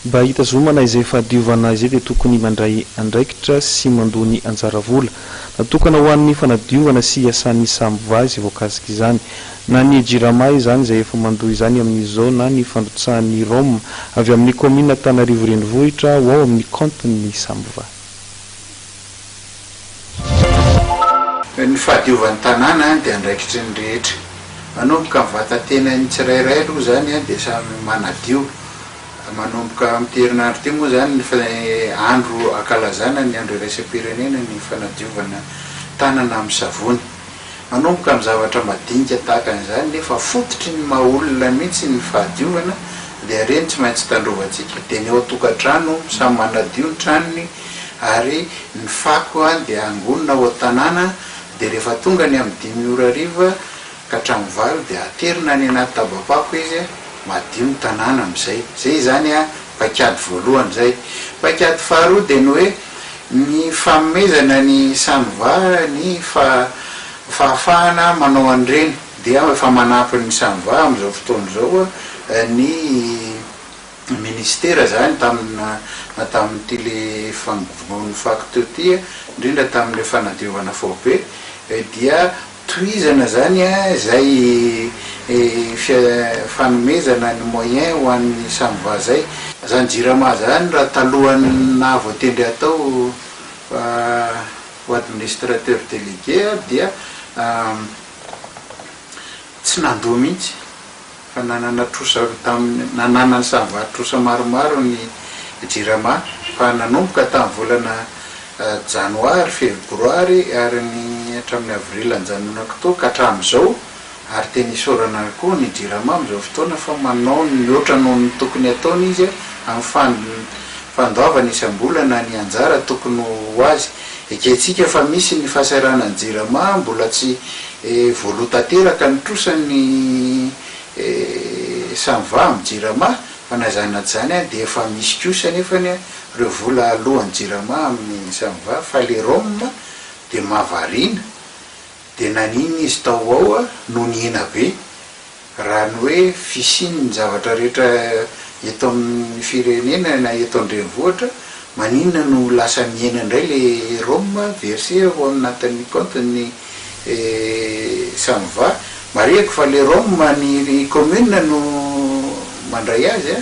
Mba hitazomana izay fahadiovana izay dia tokony mandray andraikitra sy mandoa ny anjara vola natokana ho an'ny fanadiovana sy iasan'ny SAMVA izay voakasika izany. Na ny Jirama izany izay efa mandoa izany amin'izao na ny fandrotsahan'ny ROM avy amin'ny kaominina Antananarivo Renivohitra ho ao amin'ny kaontin'ny SAMVA. Ny fahadiovan'ny tanàna dia andraikitry ny rehetra. Manomboka amin'ny vatan-tenan'ny tsirairay aloha izany dia samy manadio. Manomboka amin'ity herinandro ity moa izany ny andro ankalazana ny andro iraisam-pirenena ny fanadiovana tanana amin'ny savony. Manomboka amin'ny zavatra madinika tahaka an'izany nefa fototry ny maha olona mihitsy ny fahadiovana dia ireny tsy maintsy tandrovantsika. Dia ny ao an-tokantrano samy manadio ny tranony ary ny fako dia angonina ao an-tanàna dia rehefa tonga ny amin'ny dimy ora hariva ka hatramin'ny valo dia aterina any anaty dabam-pako izy, madio ny tanàna amin'izay. Izay izany paikady voalohany izay. Paikady faharoa dia ny hoe ny fanomezana ny SAMVA ny fahafahana manao an'ireny. Dia efa manampy ny SAMVA amin'izao fotoana izao ny minisitera izany tamina na tamin'ity le fangonono fako teo ity, indrindra tamin'ilay fanadiovana faobe dia Tohizana izany izay fanomezana ny moyen ho an'ny Samva izay. Izany Jirama izany raha talohan'ny naha voatendry atao ho administrateur délégué dia tsy nandoa mihitsy. Fa nanana trosa tamin'ny nananan'ny Samva trosa maromaro ny Jirama fa nanomboka tamin'ny volana janoary, febroary ary ny hatramin'ny avril nijanonako teo ka hatramin'izao ary tena isaorana koa ny Jirama amin'izao fotoana fa manao ny mihoatra noho ny tokony ataony izy amin'ny fandoavana isam-bolana ny anjara tokony ho azy. Ekentsika fa misy ny fahasahiranan'ny Jirama mbola tsy voaloa tanteraka ny trosan'ny Samva amin'ny Jirama fa na izany na tsy izany dia efa misy kosa anefany ireo vola aloan'ny Jirama amin'ny Samva fa le Rhum dia mahavariana dia naninona izy tao ho ao no nihena be Raha ny hoe fisian'ny zavatra rehetra eto amin'ny firenena na eto an-drenivohitra, maninona no lasa mihena indray le ROM versé ao anatin'ny compte-n'ny Samva? Marihiko fa le ROM ny commune no mandray azy a!